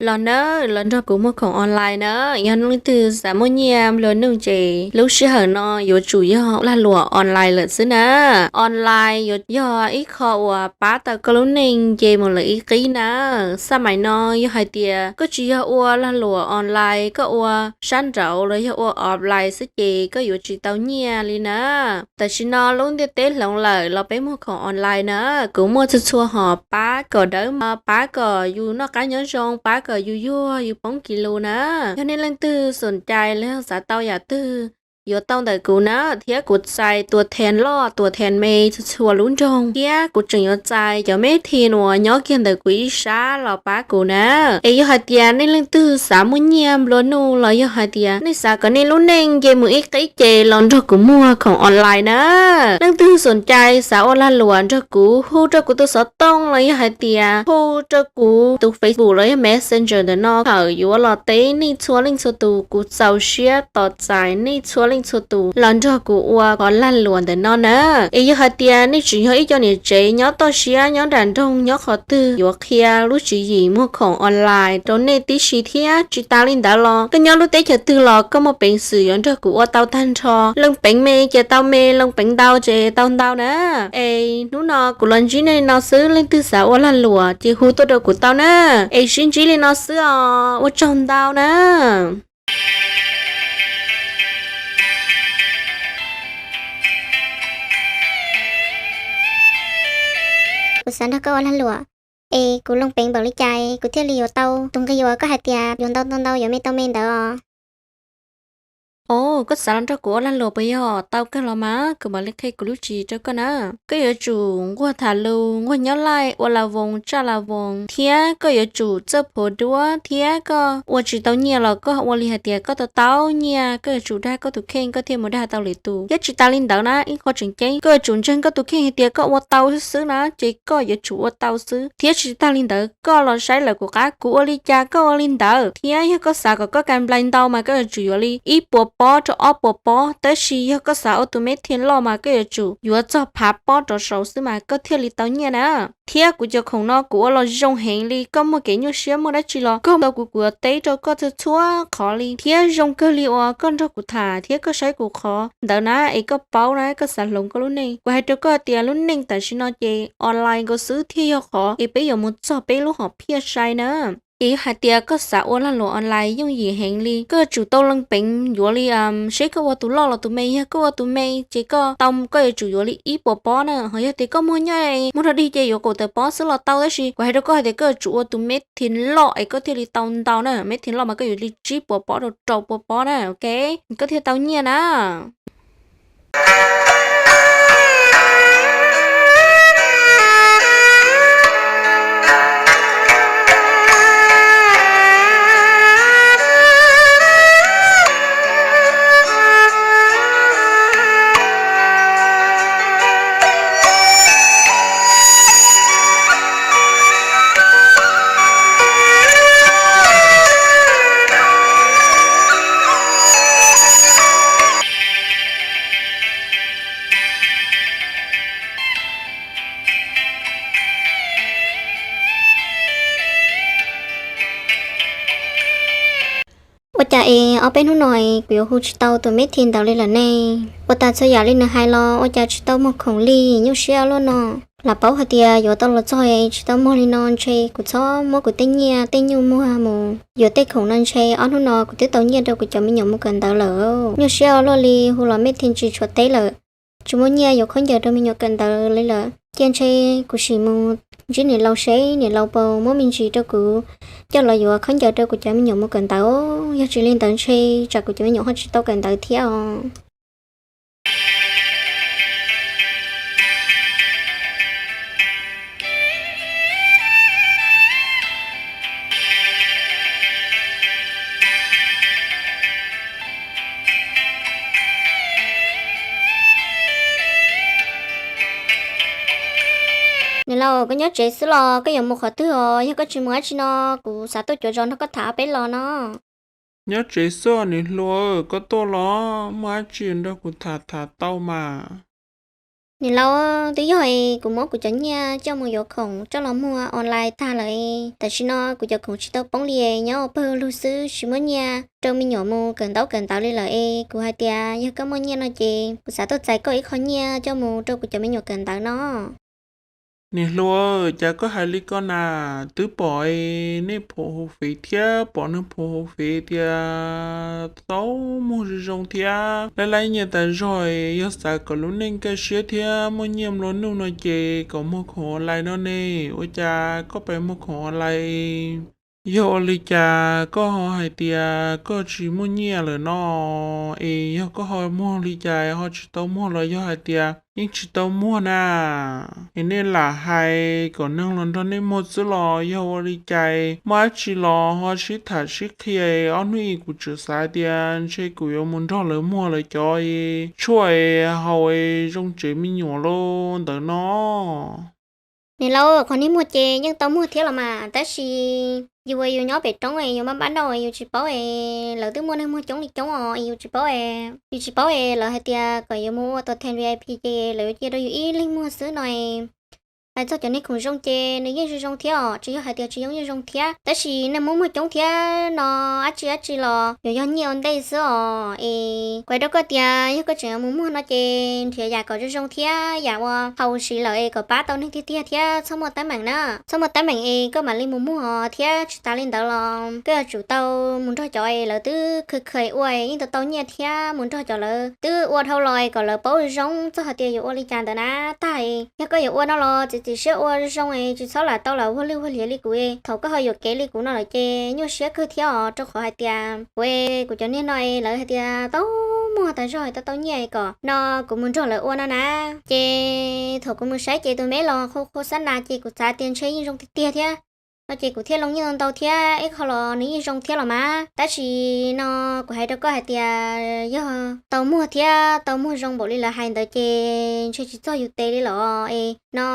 los nawb, los nrog kuv muag khoom online na. Yog leej twg xav muaj nyiaj nplua nuj ces lub sij hawm no yuav tsum yog lag luam online lawm xwb na. Online yuav yog ib qho uas pab tau koj lub neej nce mus lawm ib qib na. Xaj maim no yog hais tias koj tsis yog ua lag luam online, koj ua sab nraud los yog ua offline xwb ces koj yuav tsis tau nyiaj li na. Tam sim no lub ntiaj teb hloov lawm los peb muag khoom online na. Kuv muaj txhua txhua hom pab kom dawb mos, pab kom yus noj qab nyob zoo, pab kom yus yuag yus poob kis lus na. Yog nej leej twg xoom cai los yog xav tau yam twg yuav tau ntawm kuv na, thiab kuv txais tuam thees loj tuam thees me txhua txhua lub nroog, thiab kuv tseem yuav txais cov me thi uas nyob kiag ntawm kuv ib sab los pab kuv na. Es yog hais tias nej leej twg xav muaj nyiaj nplua nuj los yog hais tias nej xav kom nej lub neej nce mus ib qib ces los nrog kuv muag khoom online na. Leej twg xoom cai xav ua lag luam nrog kuv hu rau kuv tus xov tooj los yog hais tias hu rau kuv tus Facebook los yog Messenger ntawm no, thaum yuav los teb nej txhua leej txhua tus, kuv txaus siab tos txais nej txhua leej txhua tus los nrog kuv ua qhov lag luam ntawm no na. Es yog hais tias nej tseem yog ib co niam tsev nyob toj siab nyob nram nroog nyob qhov twg, yuav qhia lub tswv yim muag khoom online rau nej tib si thiab. Tsis tas li ntawd los koj nyob lub teb chaws twg los koj muaj peev xwm yuav nrog kuv ua tau tag nrho. Leej peev me ces tau me, leej peev ntau ces tau ntau na. Es hnub no kuv los ntsib nej li no xwb, leej twg xav ua lag luam ces hu tuaj rau kuv tau na. Es sib ntsib li no xwb os, ua tsaug ntau na. Kuv xav nrog koj ua lag luam, es kuv leej peev npaum li cas kuv thiaj li yuav tau tus nqi uas koj hais tias yuav ntau tau ntau, yuav me tau me ntawd os? Os, koj xav los nrog kuv ua lag luam puas yog? Tau kawg los mas, kuv mam li qhia kuv lub tswv yim rau koj na. Koj yuav tsum nquag tham lus, nquag nyob laij, ua las voos, tsaj las voos, thiab koj yuav tsum txawj phuav duab, thiab koj ua tsis tau nyiaj los koj ua li hais tias koj tau tau nyiaj, koj yuav tsum dag koj tus kheej koj thiaj mus dag tau lwm tus. Thiab tsis tas li ntawd na, ib qho tseem ceeb, koj yuav tsum ntseeg koj tus kheej hais tias koj ua tau xwb na, ces koj yuav tsum ua tau xwb. Thiab tsis tas li ntawd, koj los saib lawm kuv qab, kuv ua li cas koj ua li ntawd. Thiab yog koj xav kom koj kam nplais ntau mas koj yuav tsum yuav li ib puas pob rau ob puas pob, tab sis yog koj xav ua tus me thi loj mas koj yuav tsum yuav txog phav pob rov saud xwb mas koj thiaj li tau nyiaj na. Thiab kuv cov khoom no kuv ua los zoo heev li, koj muaj kev nyuaj siab muaj dab tsi los koj tau kuv, kuv yuav teb rau koj txhua txhua qhov li. Thiab zoo kawg li uas koj nrog kuv tham thiab koj saib kuv qhov ntawd na, es koj paub na, koj xav hloov koj lub neej. Kuv hais rau koj tias lub neej tam sim no ces online nkaus xwb thiaj yog qhov es peb yuav mus txog peb lub hom phiaj sai na. Ces yog hais tias koj xav ua lag luam online yooj yim heev li, koj yuav tsum tau leej peev yuav li, seb koj ua tus loj los tus me. Yog koj ua tus me ces koj tau, koj yuav tsum yuav li ib puas pob na. Ho yog tias koj muag nyob muag rau dig ces yuav kaum tawm pob xwb los tau, tab sis kuv hais rau koj hais tias koj yuav tsum ua tus me thi loj es koj thiaj li tau ntau na. Me thi loj mas koj yuav li tsib puas pob rau rau puas pob na, ok, koj thiaj tau nyiaj na. Ua cas es ob peb hnub no kuv yuav hu tsis tau tus me thi ntawd li lawm ne? Ua tas txhua yam li nws hais los ua cas tsis tau muag khoom li, nyuaj siab luaj no. Lam paub hais tias yuav tau los txog es tsis tau muag li no ntshe kuv txhob muab kuv tej nyiaj tej nyuj muag mus yuav tej khoom no ntshe ob hnub no kuv twb tau nyiaj rau kuv cov me nyuam mus kawm ntawv lawm. Nyuaj siab luaj li, hu los me thi tsis tshua teb lawm. Tsis muaj nyiaj yuav khaub ncaws rau me nyuam kawm ntawv li lawm, cia ntshe kuv sim mus ntsib niam laus seb niam laus puas muab me ntsis rau kuv coj los yuav khaub ncaws rau kuv cov me nyuam mus kawm ntawv. Yog tsis li ntawd ntshe tsam kuv cov me nyuam ho tsis tau kawm ntawv thiab os. Niam laus, koj nyob tsev xwb los koj yuav mus qhov twg os? Yog koj tsis mus dab tsi no, kuv xav tuaj cuav zos nrog koj tham ob peb los no. Nyob tsev xwb niam hluas, koj tuaj los muaj dab tsi nrog kuv tham tham tau mas. Niam laus, twb yog es kuv muab kuv cov nyiaj coj mus yuav khoom coj los muag online tag lawm. Tam sim no kuv cov khoom tsis tau poob li, nyob ua pawg lug xwb, tsis muaj nyiaj rau me nyuam mus kawm ntaub kawm ntawv li lawm es kuv hais tias yog koj muaj nyiaj no ces kuv xav tuaj txais koj ib qho nyiaj coj mus rau kuv cov me nyuam kawm ntawv no. Niam hluas, cas koj hais li ko na? Twb pom nej phuam hauv fev thiab pom neeg phuam hauv fev tias tau muag zoo zoo thiab, lab lab nyiaj tas zog, yog xav kom lub neej kaj siab thiab muaj nyiaj nplua nuj no ces kom muag khoom online no ne. Ua cas koj pheej muag khoom online? Yog ua li cas koj ho hais tias koj tsis muaj nyiaj lawm no? Es yog koj ho muag li cas ho tsis tau muag los yog hais tias yeej tsis tau muag na? Es nej lam hais kom neeg los nrog nej muag xwb los yog ua li cas? Muaj dab tsi los ho sib tham sib qhia, ob hnub ib kuv tseem xav tias ntshe kuv yuav mus nrog lawv muag lawv cov tshuaj haus zoo tsev me nyuam li ntawd no. Niam laus, qhov niag muag ces yeej tau muag thiab los mas, tab sis yus ua yus nyob pem roob es yus maj npab noj yus tsis paub es lawv twb muaj neeg muag coob li coob os, yus tsis paub, yus tsis paub es lawv hais tias kom yuav mus ua tus thej V I P ces lawv yuav cia rau yus ib leeg muag xwb no. Hais txog cov niag khoom zoo ces nws yeej zoo zoo thiab os, tsis yog hais tias tsis zoo, yeej zoo thiab, tab sis neeg muag muag coob thiab no, dab tsi dab tsi los yuav yog nyiaj ua ntej xwb os. Es kuv hais rau koj tias yog koj tseem yuav mus muag no ces nrhiav yam kom zoo zoo thiab yam uas haus siv lawm es kom pab tau neeg tiag tiag thiab txhob muaj teeb meem na. Txhob muaj teeb meem es koj mam li mus muag thiab, tsis tas li ntawd los koj yuav tsum tau mus nrog cov es lawv twb kha kha ua yeej tau tau nyiaj thiab mus nrog cov lawv twb ua dhau los kom lawv paub zoo txog hais tias yuav ua li cas ntawd na. Tag, yog koj yuav ua no los txiav txim siab ua zoo es tsis txhob lam tau lam ua lwj ua liam li kuv. Thaum koj ho yuam kev li kuv no lawm ces nyuaj siab kawg thiab os, rau qhov hais tias kuv, kuv cov niag no es lawv hais tias tau muag tas zog tau tau nyiaj kom no kuv mus nrog lawv ua no na. Ces thaum kuv mus saib ces tus me los qhua qhua xab nas ces kuv xav tias ntshe yeej zoo tiag tiag thiab no ces kuv thiaj loo nyiaj ntau thiab ib qho los nws yeej zoo thiab los mas. Tab sis no kuv hais rau koj hais tias yog tau muag thiab tau muag zoo npaum li lawv hais ntawd ces ntshe tsis txog yus tes li los es no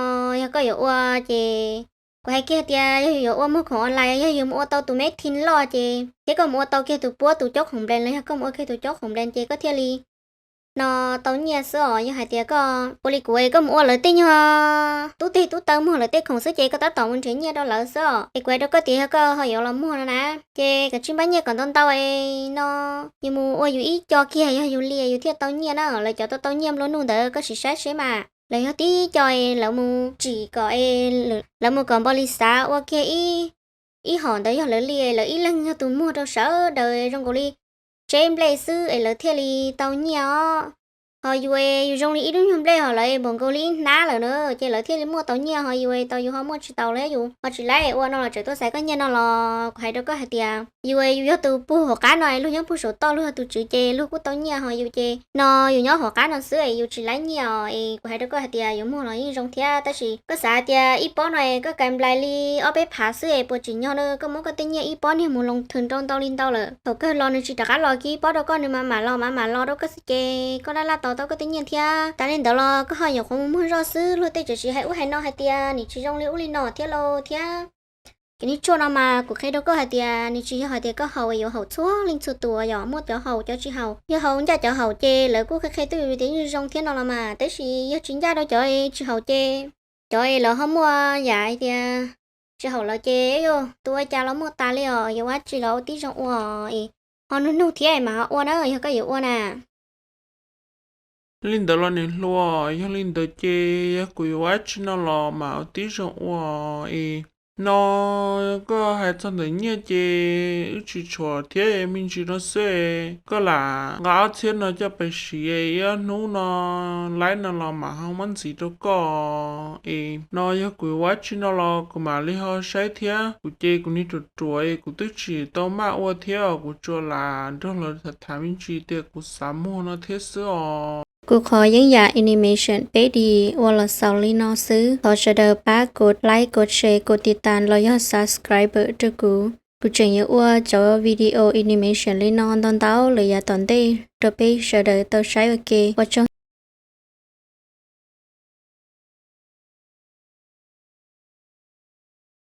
yog koj yuav ua ces kuv hais kiag tias yog yus yuav ua muag khoom online, yog yus mus ua tau tus me thij loj ces thiab koj mus ua tau kiag tus puab tus caub khoom nplees los yog koj mus ua kiag tus caub khoom nplees ces koj thiaj li no tau nyiaj xwb os. Yog hais tias koj ua li kuv es koj mus ua lawv tej nyuag tub teg tub taw muag lawv tej khoom xwb ces koj tab tom mus nrhiav nyiaj rau lawv xwb os. Es kuv hais rau koj tias yog koj ho yuav los muag no na ces kom tsij npaj nyiaj kom ntau ntau no, yus mus ua yus ib co kiag yog yus li yus thiaj tau nyiaj na. Lawv cov tau tau nyiaj nplua nuj ntawd koj sim saib seb mas lawv yog tib co lawv mus tsim kom, lawv mus kom npau li xav ua kiag ib hom ntawd yog lawv li, lawv ib leeg yog tus muag rau sawv daws zoo nkaus li tseb nplej xwb es lawv thiaj li tau nyiaj os. Ho yus, yus zoo li ib lub nyuag nplej ho lawv npaum nkaus li ib hnab lawm na ces lawv thiaj li muaj tau nyiaj, ho yus tau yus ho muaj tsis tau li. Yus ho tsis laib ua no los tseem tuaj xaiv koj nyiaj no los kuv hais rau koj hais tias yus, yus yog tus puag hauv qab no es luag nyob puag saum toj, luag tus tswv ces luag kuj tau nyiaj, ho yus ces no yus nyob hauv qab no xwb es yus tsis laib nyiaj os. Es kuv hais rau koj hais tias yuav muag los yeej zoo thiab, tab sis koj xav tias ib pob no es koj kais nplais li ob peb phav xwb es puas tsim nyog na? Koj muab koj tej nyiaj ib pob niag mus loo thwm nrau ntau li ntau lawm, thaum kawg los nws tsis rov qab los kiag ib pob rau koj, nws mam mam los mam mam los rau koj xwb ces koj laj laj tos tau koj tej nyiaj thiab. Tas li ntawd los koj ho nyuam qhuav mus muag zoj xwb, luag tej tseem tsis hais ub hais no hais tias nws tsis zoo li ub li no thiab lauj thiab. Ces niag tshuaj no mas kuv qhia rau koj hais tias nws tsis yog hais tias koj haus yuav haum txhua leej txhua tus, yog muaj cov haus cov tsis haus. Yog haus ncaj cov haus ces lawv kuj qhia qhia twj ywm tias yeej zoo thiab no los mas, tab sis yog tsis ncaj rau cov tsis haus ces cov es lawv ho muaj yam hais tias tsis haum lawv ces yuav ua cas los muaj tas li os. Yuav ua tsi los ua tib zoo ua es ho nug nug thiab mas ho ua na, yog koj yuav ua na. Li ntawd los niam hluas, yog li ntawd ces yog kuv yuav ua tsi no los mas ua tib zoo ua es no koj hais txog ntawm nyiaj ces wb tsis tshuam thiab me ntsis no xwb, koj lam nqa ob txhiab no coj pes siv ib ob hnub no laib no los mam ho muab ntxiv rau koj es no yog kuv yuav ua tsi no los kuv mam li ho saib thiab. Kuv ces kuv niag ruam ruam es kuv twb tsis tau maj ua thiab, kuv tsuas lam nrog lawv tham tham me ntsis tias kuv xav muag no thiab xwb os. Kuv qhov yeeb yam animation peb D ua los xaus li no xwb. Thov sawv daws pab kov like, kov share, kov tiv tas los yog subscribe rau kuv. Kuv tseem yuav ua cov video animation li no ntau ntau lawm yav tom ntej rau peb sawv daws tau saib ua ke. Ua tsaug.